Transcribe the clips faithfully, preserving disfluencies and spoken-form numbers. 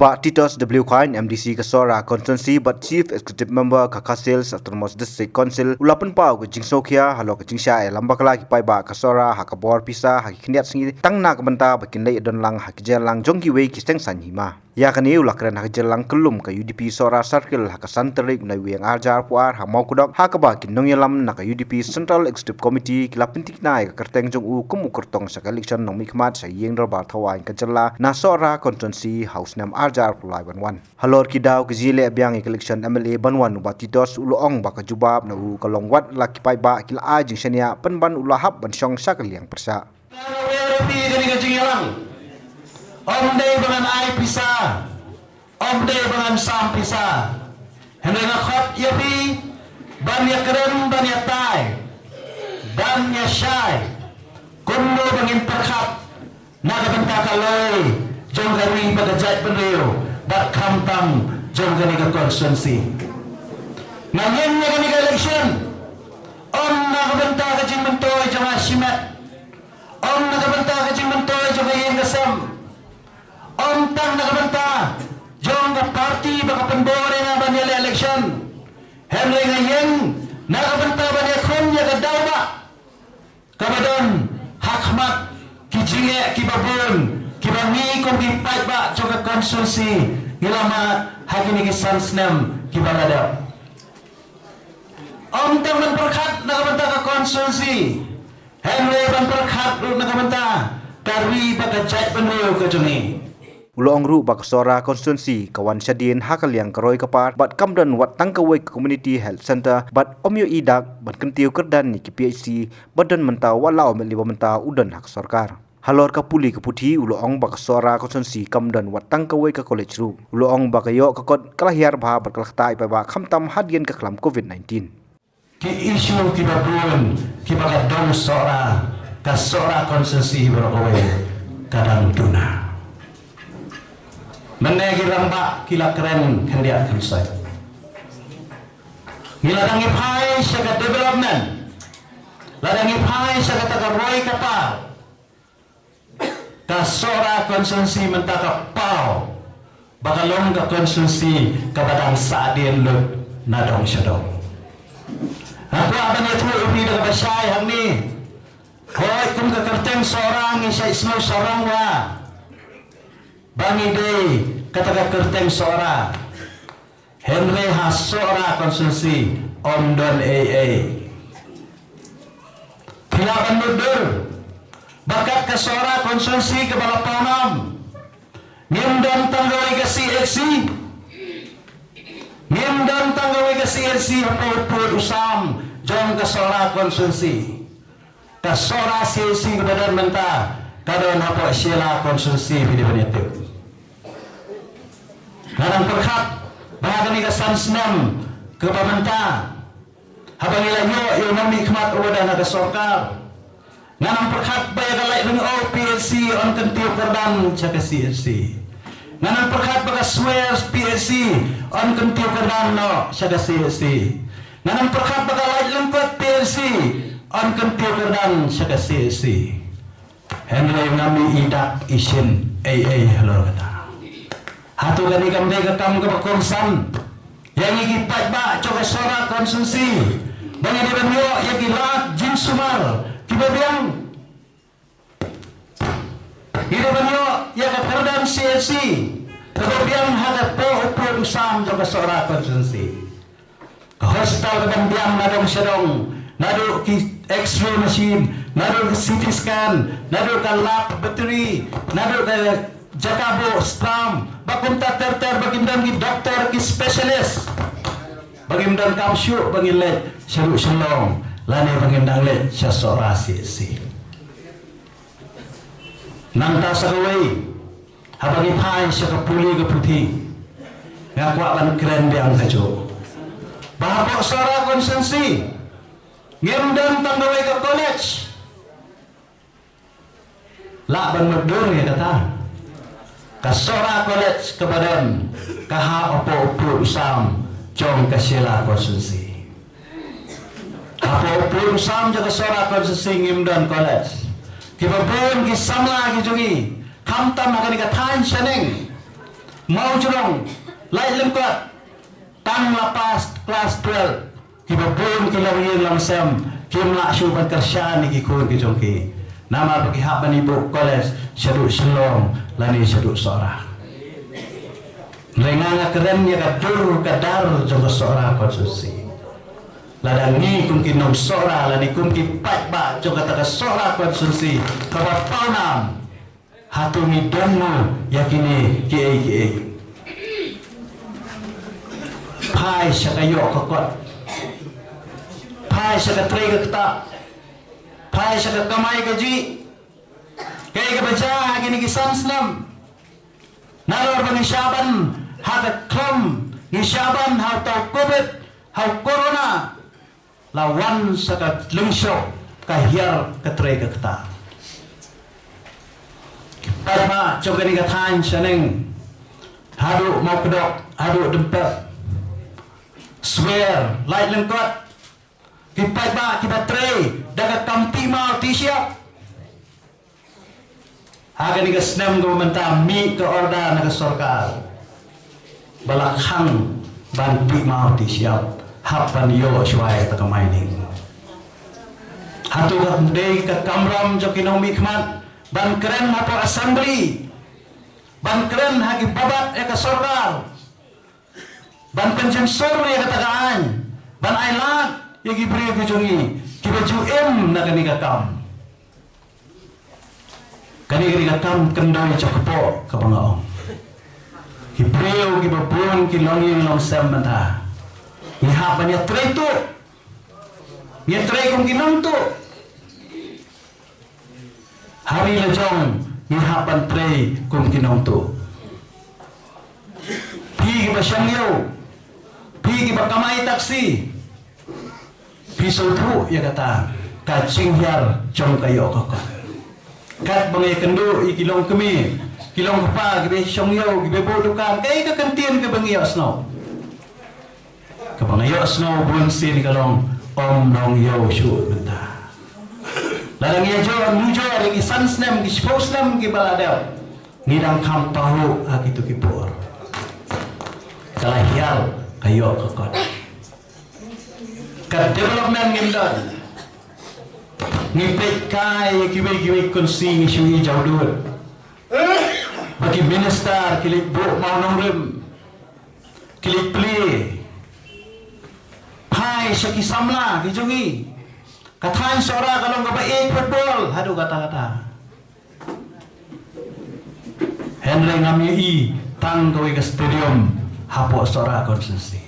Bah Titos W Chyne, M D C ka Sohra Constituency bad Chief Executive Member ka Khasi Hills Autonomous District Council, u la pynpaw ka jingsngewkhia halor ka jingshah ïalam bakla ki paidbah ka Sohra ha ka bor pisa ha ki khyndiat sngi tang na ka bynta ba kin leit don lang ha ki jingïalang jong kiwei ki seng saiñ hima. Ïa kane u la kren ha ka jingïalang kyllum ka U D P Sohra Circle ha ka san tarik u Naiwieng ar hajar arphew ar ha Mawkdok, ha kaba ki nongïalam na ka U D P Central Executive Committee ki la pynthikna ïa ka kyrteng jong u kum u kyrtong sha ka election nongmihkhmat sha ïing dorbar thawaiñ ka jylla na Sohra Constituency ha u snem ar hajar arphew lai ban wan. Halor ki daw ki jingïaleh biang ïa ka election M L A ban wan, u Bah Titos u la ong ba ka jubab na u ka long wat la ki paidbah ki la ai jingshaniah pynban u la hap ban shong sha ka liang pyrshah. Nga wer ïa phi kane ka jingïalang. Ym dei ba ngan ai pisa, ym dei ba ngan sam pisa. Hynrei nga khot ïa phi ban ïakren, ban ïatai, ban ïashai kumno ba ngin pyrkhat na ka bynta ka loi jong ka ri bad ka jaitbynriew bad khamtam jong kane ka constituency. Nga ïeng ïa kane ka election ym na ka bynta ka jingmyntoi jong nga shimet, ym na ka bynta ka jingmyntoi jong ka ïing ka sem, ym tang na ka bynta jong ka party ba ka pynbor ïa nga ban ïaleh election. Hynrei nga ïeng na ka bynta ban ïakhun ïa ka daw ba kaba don ha khmat ki jingeh kiba bun kiba ngi kum ki paidbah jong ka constituency ngi la mad ha kine ki san snem kiba la dep. Ym tang ban pyrkhat na ka bynta ka constituency, hynrei ban pyrkhat ruh na ka bynta ka ri bad ka jaitbynriew ka jong ngi. U la ong ruh ba ka Sohra Constituency ka wan shadien ha ka liang ka roi ka par bad kam don wat tang kawei ka Community Health Centre bad ym ïohi dak ban kyntiew kyrdan ïa ki P H C ba don mynta wat la u M L A ba mynta u don ha ka sorkar. Halor ka pule ka puthi u la ong ba ka Sohra Constituency kam don wat tang kawei ka college ruh. U la ong ba ka ïoh ka kot ka la hiar bha bad ka la ktah ïa paidbah khamtam hadien ka khlam covid nineteen. Ki issue kiba bun kiba ka dong Sohra, ka Sohra Constituency baroh kawei ka dang duna. Mynne ki rangbah ki la kren khyndiat khynsoit. Ngi la dang ïa phai sha ka development, la dang ïa phai sha kata ka roi ka par. Ka Sohra Constituency mynta ka paw ba ka long ka constituency kaba dang sahdien lut na dong sha dong. Nga kwah ban ïathuh ïa phi da kaba shai hangne. Hooid, kum ka kyrteng Sohra ngi shait sngew sarong wa ba ngi dei kata ka kyrteng Sohra. Hynrei ha Sohra Constituency ym don ei ei. Phi lah ban mutdur ba kat ka Sohra Constituency kaba la pawnam, ngim don tang kawei ka C H C. Ngim don tang kawei ka C H C hapoh u pud u sam jong ka Sohra Constituency. Ka Sohra C H C kaba don mynta ka don hapoh Shella Constituency, phi dei ban ïatip. Nga dang pyrkhat ba ha kane ka san snem kaba mynta, haba ngi la ïoh ïa u nongmihkhmat uba don ha ka sorkar, nga dang pyrkhat ba ïa ka Laitlynghaw P H C yn kyntiew kyrdan sha ka C H C. Nga dang pyrkhat ba ka Swer P H C yn kyntiew kyrdan noh sha ka C H C. Nga dang pyrkhat ba ka Laitlyngkot P H C yn kyntiew kyrdan sha ka C H C. Hynrei ngam ïohi dak ishin ei ei halor kata. Hato kane kam dei ka kam kaba kongsan ïa ngi ki paidbah jong ka Sohra Constituency ba ngi dei ban ïoh ïa ki lad jingsumar kiba biang? Ngi dei ban ïoh ïa ka kyrdan C H C kaba biang ha ka poh u pud u sam jong ka Sohra Constituency. Ka hospital ka ban biang na dong sha dong, naduh ki X-ray machine, naduh ki C T scan, naduh ka laboratory, naduh ka jaka buh sperm, ba kumta ter ter, ba kin don ki doktor ki specialist, ba ngim donkam shuh ba ngin leit sha ruh Shillong lane ba ngin dang leit sha Sohra C H C. Nangta sa kawei, haba ngi phai sha ka pule ka puthi, nga kwah ban kren biang kajuh ba hapoh Sohra Constituency ngim don tang kawei ka college. Lah ban mutdur ïa kata. Ka Sohra College kaba don ka hap hapoh u pud u sam jong ka Shella Constituency. Hapoh u pud u sam jong ka Sohra Constituency ngim don college. Kiba bun ki samla ki jong ngi, khamtam ha kane ka thaiñ shaneng, Mawjrong, Laitlyngkot, tang la pass klas twelve, kiba bun ki longïing longsem kim lah shuh ban kyrshan ïa ki khun ki jong ki. Namar ba ki hap ban ïa buh college shaduh Shillong lane shaduh Sohra. Hynrei nga nga kren ïa ka dur ka dar jong ka Sohra constituency. Lada ngi kum ki nong Sohra lane kum ki paidbah jong kata ka Sohra constituency kaba pawnam, hato ngi don mo ïa kine kiei kiei? Phai sha ka ïoh ka kot, phai sha ka trei ka ktah, phai sha ka kamai kajih. Kaei kaba jia ha kine ki san snem? Nalor ba ngi shah ban ha ka khlem, ngi shah ban ha uta u covid, ha u corona, la wan sa ka lyngshop ka hiar ka trei ka ktah. Paidbah jong kane ka thaiñ Shaneng, haduh Mawkdok, haduh Dympep, Swer, Laitlyngkot, ki paidbah kiba trei da ka kam tih maw tih shyiap. Ha kane ka snem kaba mynta mih ka order na ka sorkar ba la khang ban tih maw tih shyiap hap ban ïoh shuwa ïa ka mining. Hato ka dei ka kamram jong ki nongmihkhmat ban kren hapoh assembly, ban kren ha ki babat ïa ka sorkar, ban pynjemsur ïa kata ka aiñ, ban ailad ïa ki briew ki jong ngi kiba ju im na kane ka kam? Kane ka dei ka kam kyndoi jong ka pok kaba nga ong. Ki briew kiba bun ki longïing longsem mynta, ngi hap ban ïatrei tuh, ngi ïatrei kum ki nongtuh. Ha ri la jong ngi hap ban trei kum ki nongtuh. Phi kiba shong ïew, phi kiba kamai taxi, phi sngewthuh ïa kata ka jinghiar jong ka ïoh ka kot. Katba ngi ïakynduh ïa ki longkmie, ki longkpa kiba shong ïew, kiba buh dukan, kaei ka kyntien kaba ngi ïohsngew? Kaba nga ïohsngew bun sien ka long, ym long ïew shuh mynta. Lada ngi ïa jur mujur ïa ki san snem, ki shiphew snem kiba la dep, ngi dang kham pahuh ha kito ki por. Ka la hiar ka ïoh ka kot. Ka development ngim don. Ngi peit kai ïa kiwei kiwei ki constituency, ngi shu ïohi jawdud ba ki minister ki leit buh mawnongrim, ki leit plie. Phai sha ki samla ki jong ngi. Ka thaiñ Sohra ka long kaba ïeit football haduh katta katta. Hynrei ngam ïohi tang kawei ka stadium hapoh Sohra constituency.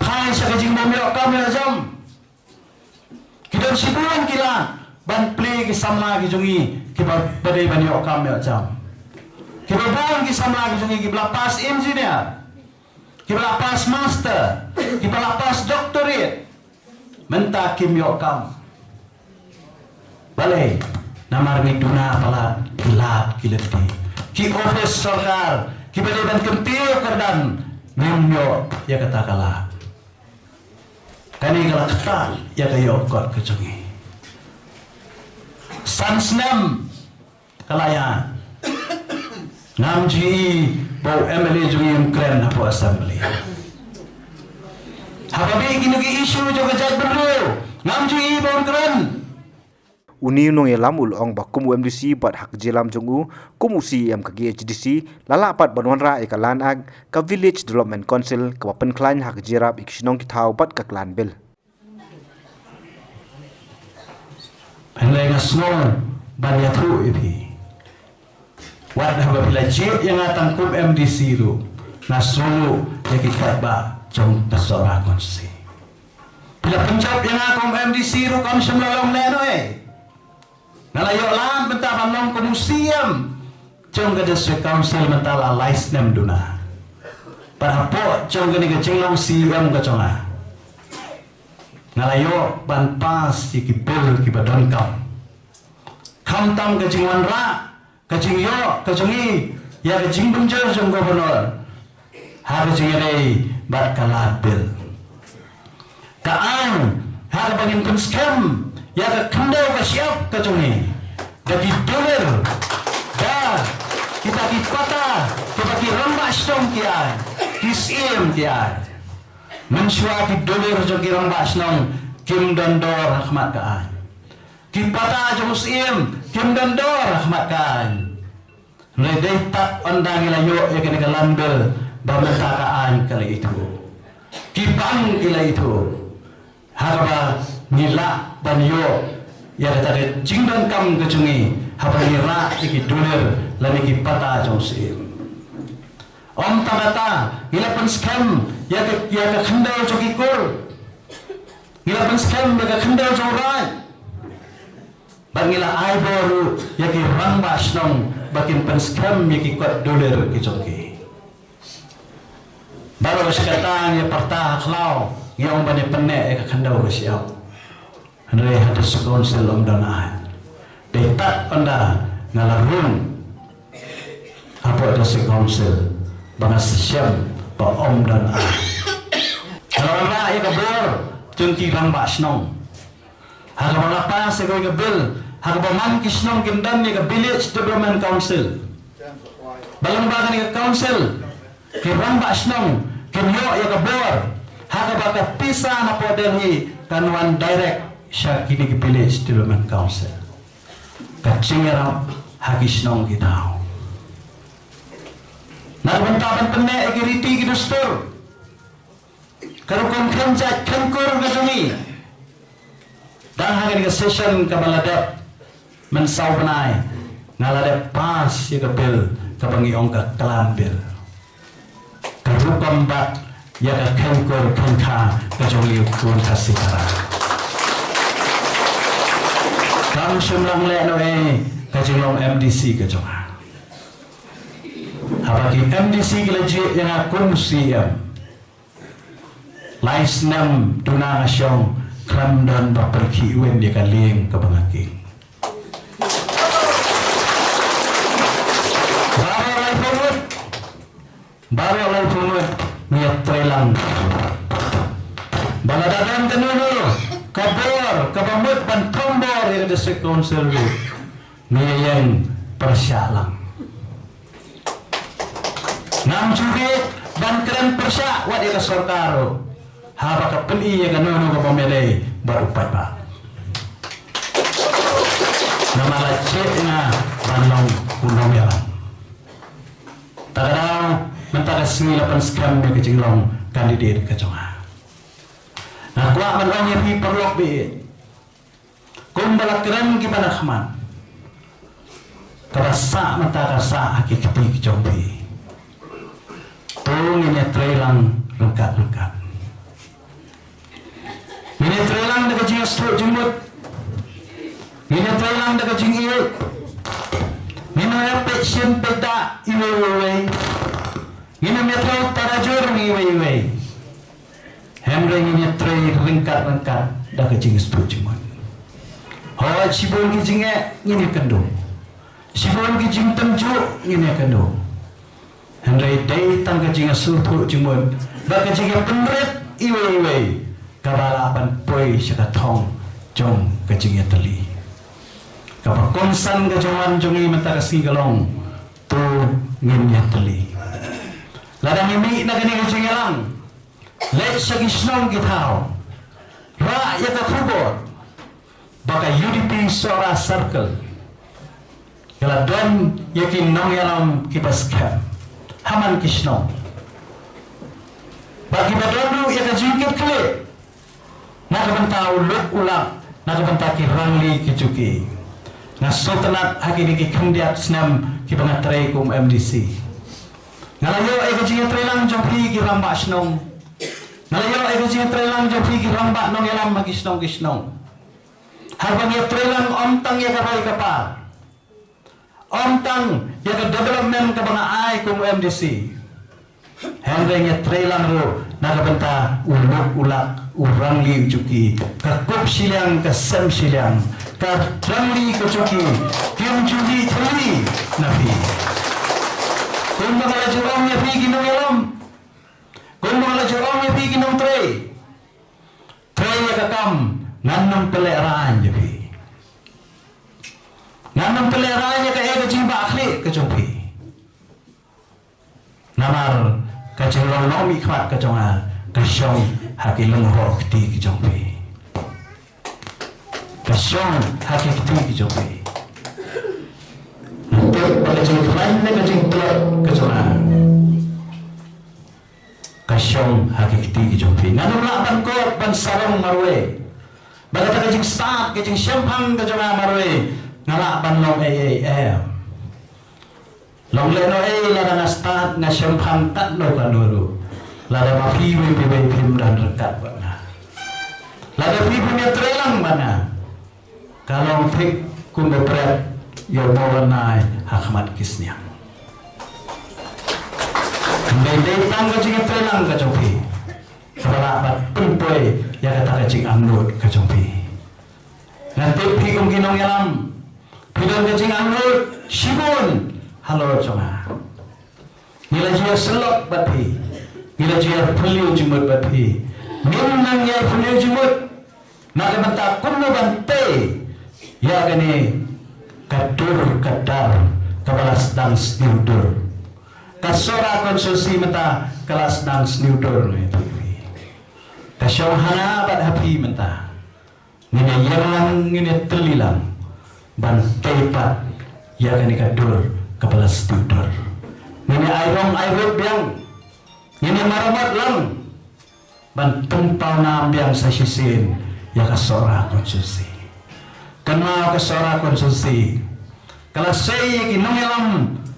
Phai sha ka jingbym ïoh kam ïoh jam. Ki don shibun ki lad ban plie ki samla ki jong ngi kiba, ba dei ban ïoh kam ïoh jam. Kiba bun ki samla ki jong ngi kiba la pass engineer, kiba la pass master, kiba la pass doctorate, mynta kim ïoh kam. Balei? Namar ngi duna palat ki lad ki lynti, ki office sorkar kiba dei ban kyntiew kyrdan, ngim ïoh ïa kata ka lad. Kane ka la ktah ïa ka ïoh kot ka jong ngi. San snem ka la ïaid, ngam ju ïohi ba u M L A jong ngi um kren hapoh assembly. Haba bit kino ki issue jong ka jaitbynriew, ngam ju ïohi ba un kren. Une u nongïalam u la ong ba kum u M D C bad ha ka jingïalam jong u kum u C E M ka K H A D C, la lah pat ban wanrah ïa ka Land Act, ka Village Development Council kaba pynkhlaiñ ha ka jingïarap ïa ki shnong ki thaw bad ka Clan Bill. Hynrei nga sngew ban ïathuh ïa phi, wat haba phi la jied ïa nga tang kum M D C ruh, nga sngew ïa ki paidbah jong ka Sohra constituency. Phi la pynjop ïa nga kum M D C ruh kam shym la long lehnohei. Nga la ïoh lad mynta ban long kum u C E M jong ka District Council mynta la lai snem duna. Bad hapoh jong kane ka jinglong C E M ka jong nga, nga la ïoh ban pass ïa ki bill kiba donkam. Khamtam ka jingwanrah, ka jingïoh ka jong ngi ïa ka jingbynjur jong u Governor ha ka jingïadei bad ka Land Bill. Ka aiñ ha kaba ngin pynskhem ïa ka khyndew ka shyiap ka jong ngi da ki dulir, da kita Ki pata kiba ki rangbah shnong ki ai, ki syiem ki ai. Mynshuwa ki dulir jong ki rangbah shnong kim don dor ha khmat ka aiñ. Ki pata jong u syiem kim don dor ha khmat ka aiñ. Hynrei dei tad ynda ngi la ïoh ïa kane ka Land Bill ba mynta ka aiñ ka la ithuh. Ki bank ki la ithuh. Ha kaba ngi lah ban ïoh ïa kata ka jingdonkam ka jong ngi haba ngi rah ïa ki dulir lane ki pata jong u syiem. Ym tang kata, ngi la pynskhem ïa ka, ïa ka khyndew jong ki kur. Ngi la pynskhem ïa ka khyndew jong u raid. Bad ngi la ai bor ruh ïa ki rangbah shnong ba kin pynskhem ïa ki kot dulir ki jong ki. Baroh shi katta ngi ïa pyrta ha khlaw, ngi ong ban ïa pynneh ïa ka khyndew ka shyiap. Hynrei ha District Council ym don aiñ. Dei tad ynda nga la rung hapoh District Council ba nga shem ba ym don aiñ. Nga la wanrah ïa ka bor jong ki rangbah shnong. Ha kaba nga la pass ïa kawei ka bill ha kaba man ki shnong kin don ïa ka Village Development Council. Ba lyngba kane ka council ki rangbah shnong kin ïoh ïa ka bor ha kaba ka pisa napoh Delhi kan wan direct sha kine ki Village Development Council. Ka jingïarap ha ki shnong ki thaw. Na ka bynta ban pynneh ïa ki riti ki dustur, ka rukom kheiñ jait kheiñ kur ka jong ngi. Dang ha kane ka session kaba la dep mynsaw bnai nga la dep pass ïa ka bill kaba ngi ong ka Clan Bill. Ka rukom bat ïa ka kheiñ kur kheiñ kha ka jong ngi u khun Khasi Khara. Kam shym la leh noh ei ka jinglong M D C ka jong nga. Haba ki M D C ki la jied ïa nga kum C M. Lai snem duna nga shong khlem don ba pynkhih win ïa ka lieng kaba nga kieng. Baroh laiphew ngut, baroh laiphew ngut ngi ïatrei lang. Ba lada don kano kano ka bor kaba mut ban thombor ïa ka District Council ruh ngi ïeng pyrshah lang. Ngam ju ïeit ban kren pyrshah wat ïa ka sorkar ruh haba ka pyni ïa kano kano kaba ym dei bad u paidbah. Namar la jied ïa nga ban long u nongïalam. Ta ka daw mynta ka sngi la pynskhem ïa ka jinglong candidate ka jong nga. Nga kwah ban ong ïa phi paralok ba ïeit. Kumba la kren kiba na khmat, kaba sah mynta ka sah ha ki kti ki jong phi. To ngin ïatrei lang ryngkat ryngkat. Ngin ïatrei lang da ka jingsngewthuh jingmut. Ngin ïatrei lang da ka jingïeit. Ngin ïa peit shin peit da iwei iwei. Ngin ïa trei tarajur iwei iwei. Hynrei ngin ïa trei ryngkat ryngkat da ka jingsngewthuh jingmut. Hooid shibun ki jingeh ngin ïa kynduh. Shibun ki jingtynjuh ngin ïa kynduh. Hynrei dei tang ka jingsngewthuh jingmut bad ka jingïapynrit iwei iwei kaba lah ban poi sha ka thong jong ka jingïatylli. Kaba kongsan ka jingwan jong ngi mynta ka sngi ka long to ngin ïatylli. Lada ngi mih na kane ka jingïalang leit sha ki shnong ki thaw, rah ïa ka khubor ba ka U D P Sohra Circle ka la don ïa ki nongïalam kiba skhem ha man ki shnong. Ba kiba don ruh ïa ka jingkitkhlieh na ka bynta u luk u lak na ka bynta ki rangli ki juki. Nga sngewtynnat ha kine ki khyndiat snem kiba nga trei kum M D C. Nga la ïoh ïa ka jingïatreilang jong phi ki rangbah shnong. Nga la ïoh ïa ka jingïatreilang jong phi ki rangbah nongïalam ha ki shnong ki shnong. Haba ngi ïatreilang ym tang ïa ka roi ka par, ym tang ïa ka development kaba nga ai kum M D C. Hynrei ngi ïatreilang ruh na ka bynta u luk u lak, u rangli u juki, ka kup shiliang, ka sem shiliang, ka rangli ka juki, kim ju lih thylli na phi. Kumba nga la ju ong ïa phi ki nongïalam, kumba nga la ju ong ïa phi ki nongtrei, trei ïa ka kam, ngan ym pynlehraiñ ïa phi. Ngan ym pynlehraiñ ïa kaei ka jingbahkhlieh ka jong phi. Namar ka jinglong nongmihkhmat ka jong nga ka shong ha ki lyngngoh kti ki jong phi. Ka shong ha ki kti ki jong phi. Nga tip ba ka jingkhlaiñ ne ka jingtlot ka jong nga ka shong ha ki kti ki jong phi. Ngan ym lah ban kot ban sarong marwei. Ba kata ka jingstad, ka jingshemphang ka jong nga marwei nga lah ban long ei ei em. Long lehnohei lada nga stad, nga shemphang katno katno ruh. Lada ma phi wei phi wei phim don ryngkat bad nga. Lada phi phim ïatreilang bad nga, ka long thik kumba pret ïa u mawlynnai ha khmat ki sniang. Hynrei dei tang ka jingïatreilang ka jong phi kaba lah ban pynpoi ïa kata ka jingangnud ka jong phi. Nga tip phi kum ki nongïalam phi don ka jingangnud shibun halor jong nga. Ngi la ju ïasyllok bad phi, ngi la ju ïaphylliew jingmut bad phi. Ngim nang ïaphylliew jingmut na ka bynta kumno ban tei ïa kane ka dur ka dar kaba la sdang sniew dur. Ka Sohra constituency mynta ka la sdang sniew dur na ïa phi. Ka shong ha nga bad ha phi mynta. Ngin ïa ïeng lang, ngin ïa tylli lang ban tei pat ïa kane ka dur kaba la sdang dur. Ngin ïa ai rong ai rud biang, ngin ïa maramot lang ban pynpaw nam biang sa shisien ïa ka Sohra constituency. Kynmaw ka Sohra constituency ka la sei ïa ki nongïalam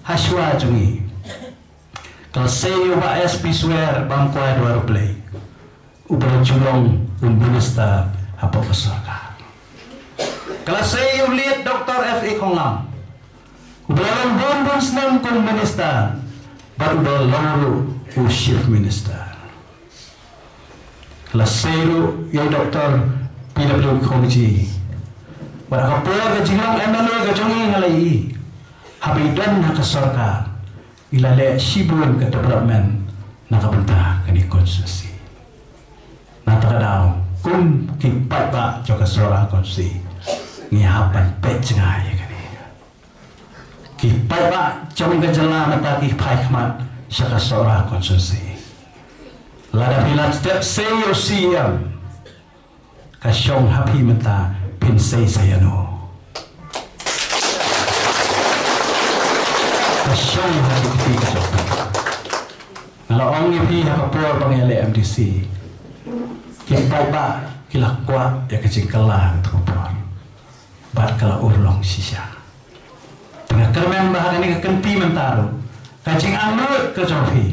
ha shuwa jong ngi. Ka la sei ïa u Bah S P Swer bam kwai dwar U Blei, uba la ju long u minister hapoh ka sorkar. Ka la sei ïa u Late Doctor F A Khonglam, uba la long bun bun snem kum minister bad uba la long ruh u chief minister. Ka la sei ruh ïa u Doctor P W Khongji, bad ha ka por ka jinglong M L A ka jong ngi nga la ïohi haba i don ha ka sorkar i la leh shibun ka development na ka bynta kane ka constituency. Na kata ka daw kum ki paidbah jong ka Sohra constituency ngi hap ban peit jngai ïa kane. Ki paidbah jong ka jylla mynta ki phai khmat sha ka Sohra constituency. Lada phi la step sei ïa u C E M, ka shong ha phi mynta phin sei sa ïano. Ka shong ha phi, phi ka shong. Nga la ong ïa phi ha ka por ba nga leh M D C, ki paidbah ki la kwah ïa ka jingkylla ha ka por bad ka la urlong shisha. Te nga kyrmen ba ha kane ka kynti mynta ruh ka jingangnud ka jong phi,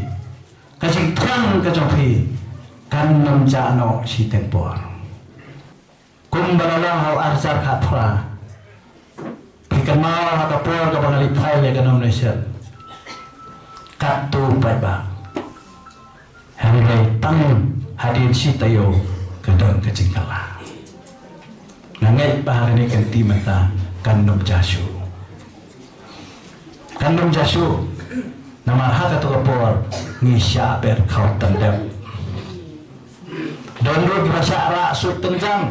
ka jingthrang ka jong phi kan nym jah noh shiteng por. Kumba la long ha u ar hajar khatphra, phi kynmaw ha ka por kaba nga leit file ïa ka nomination, katto paidbah. Hynrei tang hadien shi taïew ka don ka jingkylla. Nga ngeit ba ha kane ka kynti mynta kan nym jah shuh. Kan nym jah shuh. Namar ha kato ka por ngi shah ber khaw tyndep. Don ruh kiba shah rah suit tynjang.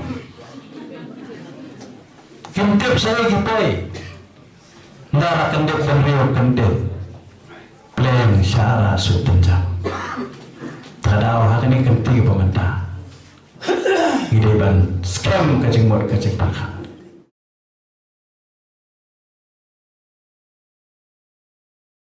Kim tip shaei ki poi. Nda la kyndit bynriew kyndit. Pleng shah rah suit tynjang. Te ka daw ha kane ka kynti ba mynta ngi dei ban skhem ka jingmut ka jingpyrkhat.